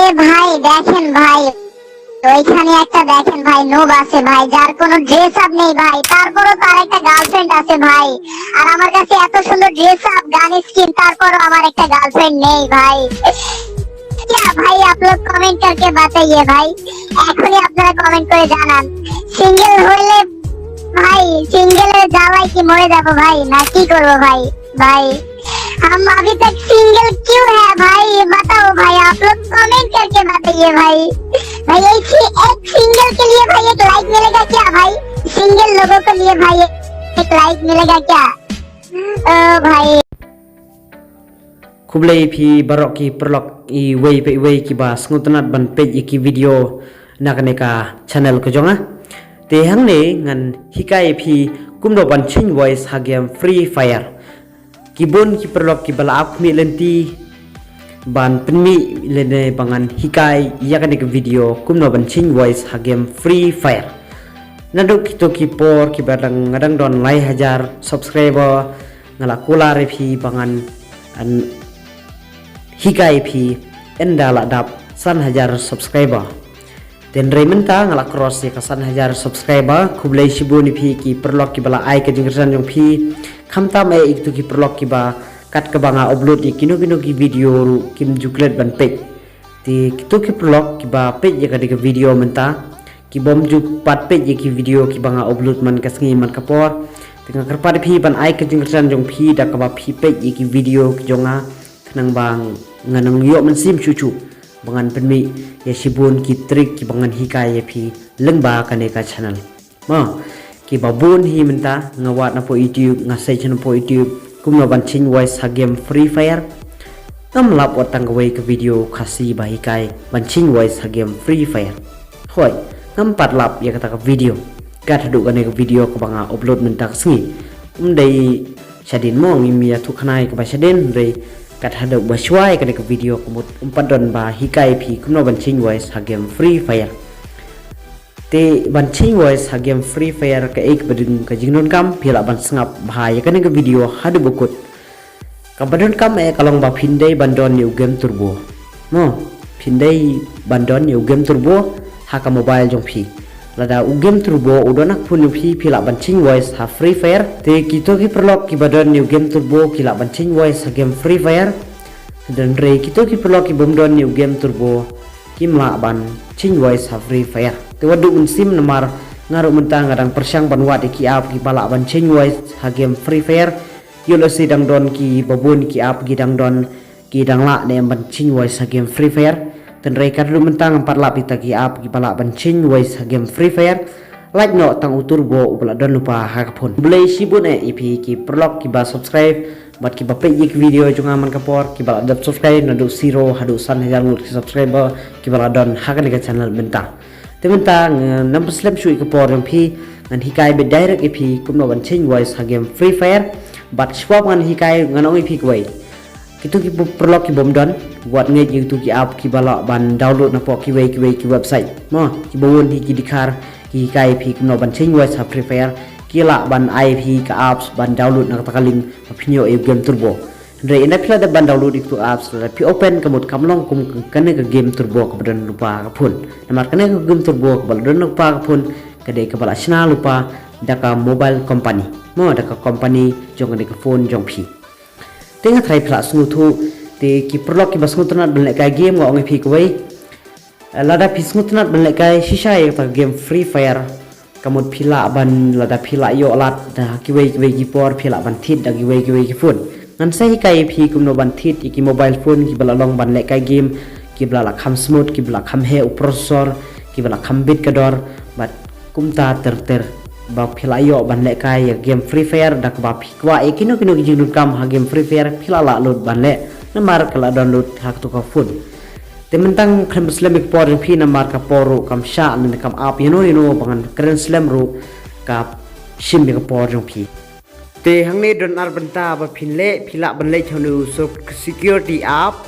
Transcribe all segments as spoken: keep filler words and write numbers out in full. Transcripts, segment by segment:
এ ভাই, দেখেন ভাই, ওইখানে একটা দেখেন ভাই, নুব আছে ভাই, যার কোনো ড্রেস আপ নেই ভাই, তারপরও তার একটা গার্লফ্রেন্ড আছে ভাই। আর আমার কাছে এত সুন্দর ড্রেস আপ, গান স্কিন, তারপরও আমার একটা গার্লফ্রেন্ড নেই ভাই। क्या भाई, आप लोग कमेंट करके बताइए भाई। এখনই আপনারা কমেন্ট করে জানান। সিঙ্গেল হইলে ভাই, সিঙ্গেলের জ্বালায় কি মরে যাবো ভাই, না কি করবো ভাই? भाई, हम अभी तक सिंगल क्यों है भाई, ये बताओ भाई, आप लोग कमेंट करके बताइए भाई। भाई, एक, एक सिंगल के लिए भाई एक लाइक मिलेगा क्या भाई? सिंगल लोगों के लिए भाई एक लाइक मिलेगा क्या? ओ भाई। Khublei phi baroh ki paralok iwei pa iwei kiba sngewtynnat ban peit ïa ki video na kane ka channel ka jong nga. Te hangne ngan hikai ïa phi kumno ban change voice ha game Free Fire. Ki bun ki paralok kiba la ap khmih lynti ban pynmih lane ba ngan hikai ïa kane ka video kumno ban change voice ha game Free Fire. Naduh kito ki por kiba dang nga dang don lai hajar subscriber, nga la kular ïa phi ba ngan hikai ïa phi ynda la dap san hajar subscriber. Te hynrei mynta nga la cross ïa ka san hajar subscriber. Khublei shibun ïa phi ki paralok kiba la ai ka jingkyrsan jong phi. Khamtam eh ïa kito ki paralok kiba kat kaba nga upload ïa kino kino ki video ruh kim ju klet ban peit. Te kito ki paralok kiba peit ïa kane ka video mynta, ki bym ju pat peit ïa ki video kiba nga upload man ka sngi man ka por. Te nga kyrpad ïa phi ban ai ka jingkyrsan jong phi da kaba phi peit ïa ki video ki jong nga, khnang ba ngan nang ïoh mynsiem shuh shuh ba ngan pynmih ïa shibun ki trick kiba ngan hikai ïa phi lyngba kane ka channel. Mo, kiba bun hi mynta nga wad napoh YouTube, nga search napoh YouTube kumno ban change voice ha game Free Fire. Ngam lap wat tang kawei ka video Khasi ba hikai ban change voice ha game Free Fire. Hooid, ngam pat lap ïa kata ka video. Kat haduh kane ka video kaba nga upload mynta ka sngi. Ym dei shadien mo, ngim ïathuh khana ïa kaba shadien, hynrei kat haduh ba shuwa ïa kane ka video ka mut ym pat don ba hikai ïa phi kumno ban change voice ha game Free Fire. Te ban change voice ha game Free Fire kaei kaba dei ka jingdonkam, phi lah ban sngap bha ïa kane ka video haduh ba kut. Kaba donkam eh ka long ba phin dei ban don ïa u game turbo. Mo, phin dei ban don ïa u game turbo ha ka mobile jong phi. Lada u game turbo u don ha ka phone jong phi, phi lah ban change voice ha Free Fire. Te kito ki paralok kiba don ïa u game turbo ki lah ban change voice ha game Free Fire. Hynrei kito ki paralok ki bym don ïa u game turbo kim lah ban change voice ha Free Fire. Te wat duh mynsiem namar nga ruh mynta nga dang pyrshang ban wad ïa ki app kiba lah ban change voice ha game Free Fire. Ïoh lehse dang don kiba bun ki app ki dang don ki dang lah ne em ban change voice ha game Free Fire. Te hynrei kat haduh mynta ngam pat lap ïa kita ki app kiba lah ban change voice ha game Free Fire. Lait noh tang u turbo uba la don lypa ha ka phone. Khublei shibun eh ïa phi ki paralok kiba subscribe bad kiba peit ïa ki video jong nga man ka por, kiba la dep subscribe naduh zero haduh san hajar ngut ki subscriber kiba la don ha kane ka channel mynta. Te mynta ngan ym pynslem shuh ïa ka por jong phi, ngan hikai beit direct ïa phi kumno ban change voice ha game Free Fire. Bad shuwa ba ngan hikai ngan ong ïa phi kawei. Kito ki paralok ki bym don, wat ngeit ïa kito ki app kiba lah ban download napoh kiwei kiwei ki website. Mo, kiba bun hi ki dkhar ki hikai ïa phi kumno ban change voice ha Free Fire, ki lah ban ai ïa phi ka apps ban download na kata ka link ba phin ïoh ïa u game turbo. Hynrei ynda phi la dep ban download ïa kito apps, lada phi open ka mut kam long kum kane ka game turbo kaba don lypa ha ka phone. Namar kane ka game turbo kaba la don lypa ha ka phone ka dei kaba la shna lypa da ka mobile company. Mo, da ka company jong kane ka phone jong phi. Te nga tharai phi lah sngewthuh, te ki paralok kiba sngewtynnat ban lehkai game nga ong ïa phi kawei. Lada phi sngewtynnat ban lehkai shisha ïa kata ka game Free Fire, ka mut phi lah ban, lada phi lah ïoh lad da kiwei kiwei ki por phi lah ban thied da kiwei kiwei ki phone. Ngan sa hikai ïa phi kumno ban thied ïa ki mobile phone kiba la long ban lehkai game, kiba la kham smooth, kiba la kham heh u processor, kiba la kham bit ka dor, bad kumta ter ter. Ba phi lah ïoh ban lehkai ïa game Free Fire da kaba phi kwah ïa kino kino ki jingdonkam ha game Free Fire phi lah lah lut ban leh namar ka la download ha kato ka phone. Te mynta khlem pynslem ïa ka por jong phi namar ka por ruh kam shah lane kam ap ïano ïano ba ngan kren slem ruh ka shim ïa ka por jong phi. Te hangne don ar bynta ba phin leh, phi lah ban leit ha une u security app,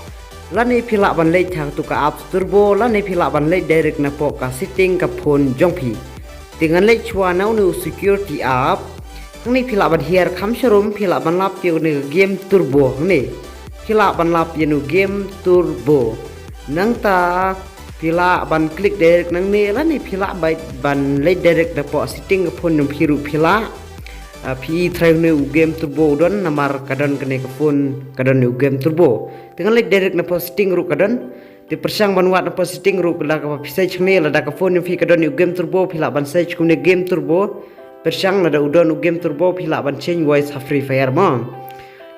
lane phi lah ban leit ha kato ka app turbo, lane phi lah ban leit direct napoh ka setting ka phone jong phi. Te ngan leit shuwa na une u security app. Hangne phi lah ban hiar kham sharum, phi lah ban lap ïa une u game turbo hangne. Phi lah ban lap ïa une u game turbo. Nangta phi lah ban click direct nangne lane phi lah ban leit direct napoh setting ka phone jong phi ruh phi lah. Ah, phi i trai une u Game Turbo u don namar ka don kane ka phone ka don u Game Turbo. Te ngan leit direct napoh setting ruh ka don. Te pyrshang ban wad napoh setting ruh lada kaba phi search hangne lada ka phone jong phi ka don u Game Turbo phi lah ban search kumne Game Turbo. Pyrshang lada u don u Game Turbo phi lah ban change voice ha Free Fire mo.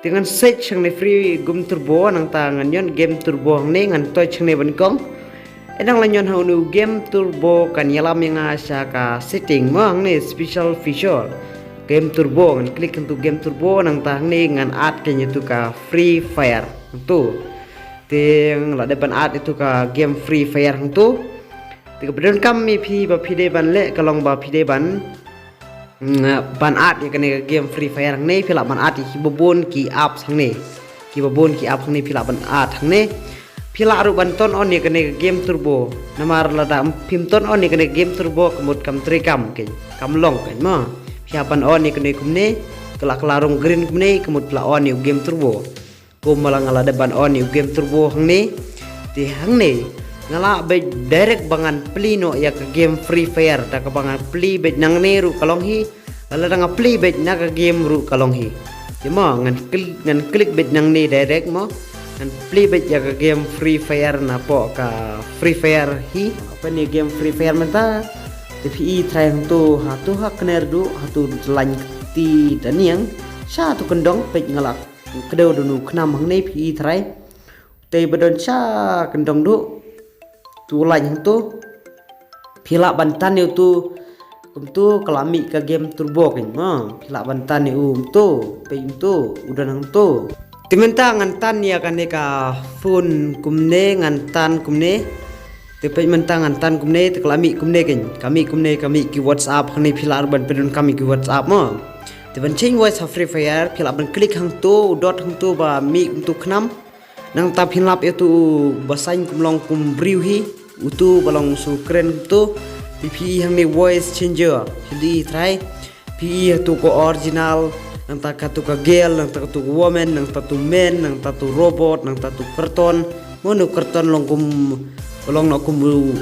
Te ngan search hangne Free Game Turbo nangta ngan ïoh Game Turbo hangne ngan touch hangne ba nyngkong. Te nang la ïoh ha une u Game Turbo kan ïalam ïa nga sha ka setting mo hangne special feature. Game Turbo ngan click hangtu Game Turbo nangta hangne ngan add kein ïa utu ka Free Fire hangtu. Te nga la dep ban add ïa utu ka game Free Fire hangtu. Te kaba donkam ïa phi ba phi dei ban leh ka long ba phi dei ban, mm, ban add ïa kane ka game Free Fire hangne phi lah ban add ïa kiba bun ki apps hangne. Kiba bun ki apps hangne phi lah ban add hangne. Phi lah ruh ban turn on ïa kane ka Game Turbo. Namar lada phim turn on ïa kane ka Game Turbo ka mut kam treikam kein. Kam long kein mo. Phi hap ban on ïa kane kumne. Ka la ka la rong green kumne ka mut la on ïa u Game Turbo. Kumba la nga la dep ban on ïa u Game Turbo hangne. Te hangne nga lah beit direct ba ngan plie noh ïa ka game Free Fire da kaba ngan plie beit nangne ruh ka long hi. Lada nga plie beit na ka game ruh ka long hi. Te mo ngan click, ngan click beit nangne direct mo. Ngan plie beit ïa ka game Free Fire napoh ka Free Fire hi. Open ïa game Free Fire mynta. Te phi i trai hangtu hatu ha kner du hatu lain kti da niang. Sha tu kyndong peit nga lah kdew da u khnam hangne phi i trai. Te ba don sha kyndong du. Tu lain hangtu. Phi lah ban tan ïa utu. Kumtu ka la mih ka game Turbo kein mo. Phi lah ban tan ïa u kumtu. Peit kumtu u don hangtu. Te mynta ngan tan ïa kane ka phone kumne ngan tan kumne. Te peit mynta ngan tan kumne te ka la mih kumne kein. Ka mih kumne ka mih ki WhatsApp hangne phi lah ruh ban pyndonkam ïa ki WhatsApp mo. Te ban change voice ha Free Fire phi lah ban click hangtu u dot hangtu ba mih kumtu khnam. Nangta phin lap ïa utu u ba saiñ kum long kum briew hi. Utu ba long shu kren kumtu. Te phi i hangne voice changer. Phi i trai. Phi i hatu ka original. Nangta katu ka girl, nangta katu ka woman, nangta tu man, nangta tu robot, nangta tu cartoon. Mo nu cartoon long kum, long noh kum u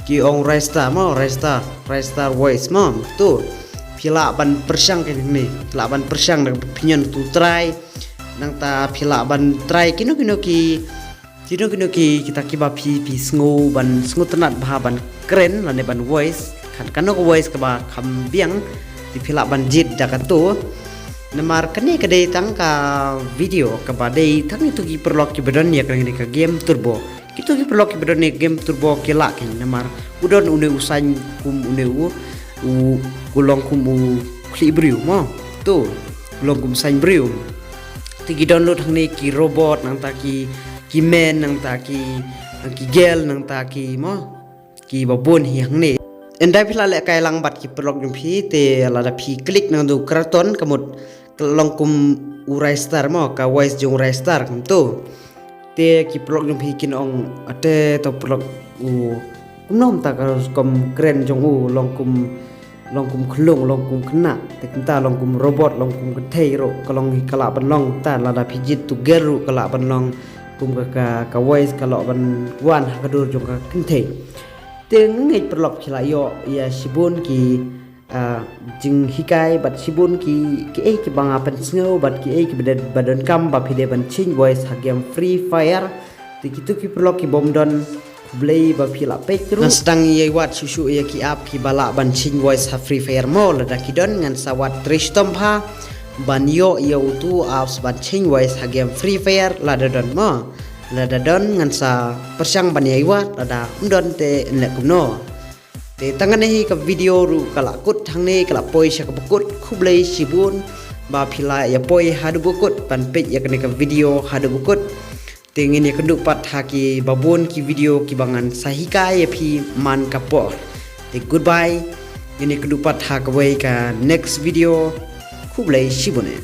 ki ong Ristar mo, Ristar, Ristar voice mo. Tu. Phi lah ban pyrshang kein hangne. Phi lah ban pyrshang da phi ñion tu trai. Nangta phi lah ban trai kino kino ki, kino kino ki kita kiba phi phi sngew ban sngewtynnat bha ban kren lane ban voice. Kan kano ka voice kaba kham biang. Te phi lah ban jied da katu. Namar kane ka dei tang ka video kaba dei tang ïa utu ki paralok kiba don ïa kane ka game Turbo. Kitu ki paralok kiba don ïa game Turbo ki lah kein namar u don une u saiñ kum une u, u, u long kum u khlieh briew mo. Tu u long kum saiñ briew. Te ki download hangne ki robot nangta ki, ki man nangta ki, ki girl nangta ki mo. Kiba bun hi hangne. Ynda phi la lehkai lang bad ki paralok jong phi te lada phi click nangtu cartoon ka mut ka long kum u Ristar mo, ka voice jong u Ristar kumtu. Te ki paralok jong phi kin ong ate to paralok u kumno mynta ka rukom kren jong u long kum, long kum khlung, long kum khynnah, te kumta long kum robot, long kum kynthei ruh ka long hi ka lah ban long ta lada phi jied tu girl ruh ka lah ban long kum ka, ka, ka voice ka lah ban wan ha ka dur jong ka kynthei. Te nga ngeit paralok phi la ïoh ïa shibun ki, ah, jinghikai bad shibun ki, kiei kiba nga pynsngew bad kiei kiba don, ba donkam ba phi dei ban change voice ha game Free Fire. Te kitu ki paralok ki bym don khublei ba phi la peit ruh. Ngan sdang ïa wad shuh shuh ïa ki app kiba lah ban change voice ha Free Fire mo lada ki don ngan sa wad trei shitom bha ban ïoh ïa utu apps ban change voice ha game Free Fire lada don mo. Lada don ngan sa pyrshang ban ïa wad lada ym don te yn leh kumno. Te tang kane hi ka video ruh ka la kut hangne ka la poi sha kaba kut khublei shibun ba phi la ïa poi haduh ba kut ban peit ïa kane ka video haduh ba kut. Te ngin ïa kynduh pat ha kiba bun ki video kiba ngan sa hikai ïa phi man ka por. Te goodbye. Ngin ïa kynduh pat ha kawei ka next video. Khublei shibun eh.